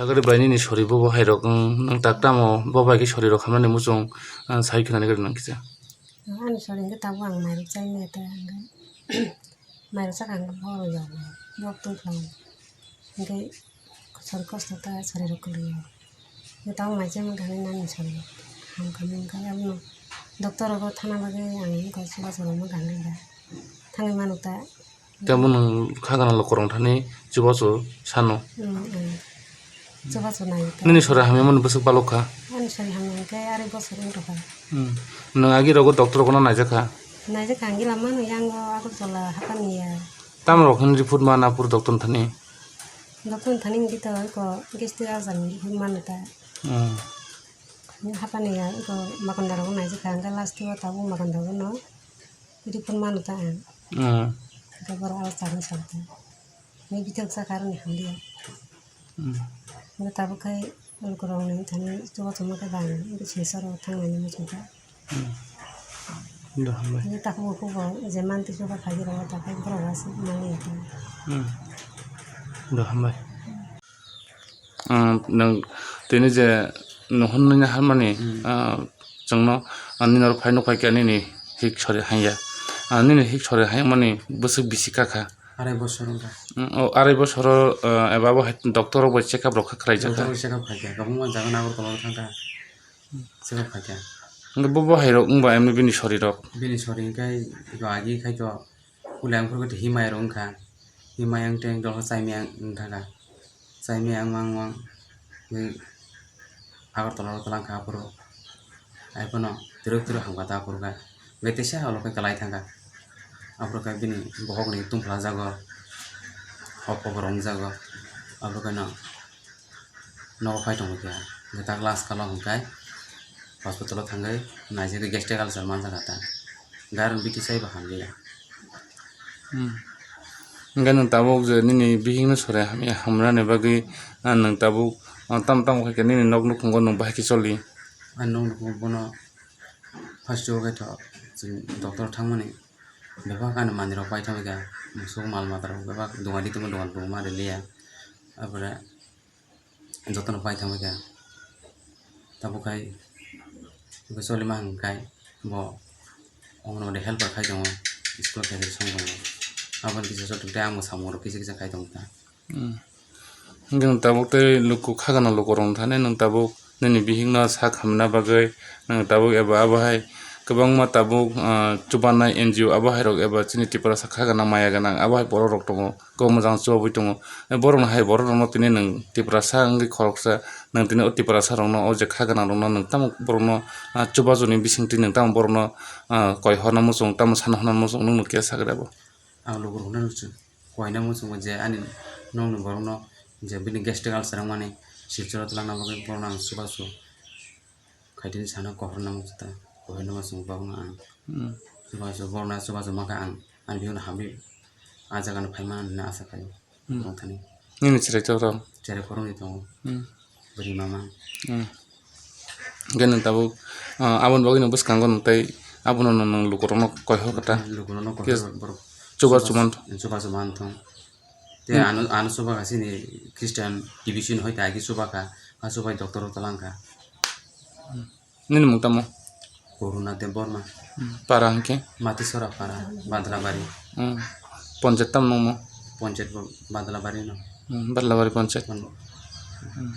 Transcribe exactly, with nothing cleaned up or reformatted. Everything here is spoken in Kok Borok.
Agari bai nini sori bobo hai rok, wng, nwng tak tamo bo bai khe sori rok hamnani muchung, ah, sai khwnani gari nang kisa. Ani sori hwnkhe tabuk ang mairok chai maya ta hwnkhe mairok chakha hwnkhe bohrok yoknai, bok tongphlang hwnkhe sori kosto ta sori rok kwlwio. Hwnkhe tabuk mai chai mankha hwnkhe nani sori hamkha hwnkhe abono doctor rogo thana bagwi ang wngkha chubachu rok mankha hwnkhe da thangwi mano ta. Tei bo nwng kha gana lukurok thani chubachu sano. Mm, mm. Chubachu nai ta. Nini sori hamya mani bwswk balok kha? Ani sori hamya hwnkhe arai bosor wng tongkha. Mm. Nwng agi rogo doctor rogo no naijak kha? Naijak kha, hwnkhe lama no yango Agartala hapani ya. Tamo rok hwn report mana pur doctor thani? Doctor thani hwnkhe to eko gastric ulcer ni report mano ta. Mm. Hapani ya eko Makanda rogo naijak kha, hwnkhe last o tabuk Makanda rogo no report mano ta ang. Mm. Hwnkhe borok aro charwi sal ta. Ni bithok chakha aroni hamliya. Mm. Hwnkhe tabuk khai lukurok ni thani chubachu mankha bang, bisi soro thangnani muchungkha. Mm. Do hambai. Ni takhuk bukhuk bo je manti chuba khaidi rogo takhuk borok aswk manliya ta. Mm. Do hambai. Ah, nwng tini je nuhun nini harmani, hmm, ah, chwngno, ah, nini oro phai nukphai khe nini hik sori hanya. Ah, nini hik sori hanya mani bwswk bisi kakha. Arai bosor wngkha. Hmm, o arai bosoro, ah, eba bo hai doctor rok bai check up rok kha khlai jakha. Doctor rok check up khaikha, kwbangma jaga Agartala o thangkha. Check up khaikha. Hwnkhe bo bo hai rok wngba emni bini sori rok. Bini sori hwnkhe agi khai to Ulai ang phuru khe himai rok wngkha. Himai ang tei dol khe chaimai ang wngkha kha. Chaimai ang mang mang ui Agartala o twlang kha aphuru. Ai phano twrwk twrwk hamkha ta aphuru khe. Bai teisa ulo khe kwlai thangkha. Aphuru khe bini bokhok ni tungphla jago. Hok hok rong jago. Aphuru khe no nogo phai tongkha. Hwnkhe tak last kalo hwnkhe hospital o thangwi naijagwi gastric ulcer manjak kha ta. Gari biti sai bo hamliya. Hmm. Hwnkhe nwng tabuk je nini bihikno sori hamya hamrani bagwi, ah, nwng tabuk, ah, tamo tamo khaikhe nini nok nukhungo nwng bahai khe choli? Ani nok nukhungo bono first o khe to chwng doctor thangmani bebak ani manwirok pai thangwi kha, musuk mal matarok bebak dogan di tongma dogan rwma rwliya. Abore jotono pai thangwi kha. Tabuk khai choli ma hwnkhai bo Anganwadi helper khai tongo, school khe song tongo. Aboni kisa joto tei ang bo samung rok kisa kisa khai tongo ta. Hmm. Hwnkhe nwng tabuk tei luku khagana lukurok thani nwng tabuk nini bihikno sak hamna bagwi nwng tabuk eba abo hai kwbangma tabuk, ah, chubanai N G O abo hai rok eba chini Tiprasa khagana maya gwnang abo hai borok rok tongo. Kok mwjang chubagwi tongo. Eh, borokno hai borok rokno tini nwng Tiprasa wngwi khoroksa, nwng tini o Tiprasa rokno, o je kha gwnang rokno nwng tamo borokno, ah, chubajoni bisingtwi nwng tamo borokno, ah, koi horna muchung, tamo sana horna muchung, nwng no khe sagra bo? Ang lukurokno nwng koina muchungo je ani nokni borokno je bini gastric ulcer wngmani Silchar o twlangna bagwi borokno ang chubachu. Khaitini sana kohorna muchung ta, kohorna muchung borokno ang. Hmm. Chubachu borokno chubachu mankha ang, ani bihikno hamwi ah jagano phaima hinwi asa khaio. Hmm. Borok thani. Nini chwrai to rok? Chwrai khoroknwi tongo. Hmm. Bwrwi mama. Hmm. Hwnkhe nwng tabuk, ah, aboni bagwino bwskango nwng tei abono nwng lukurokno koi hor kha ta? Lukurokno koi hor borok. Chuba chuman. Chuba chuman thung. Tei hmm, ano, ano chuba kha chini Christian division hoi ta agi chuba kha, ah chubai doctor o twlang kha. Hmm. Nini mung tamo? Corona Debbarma. Hmm. Para hwnkhe? Matisora para, Badlabari. Hmm. Ponchayat tamo nungmo? Ponchayat bo Badlabari no. Hmm, Badlabari ponchayat. Kon- Hmm.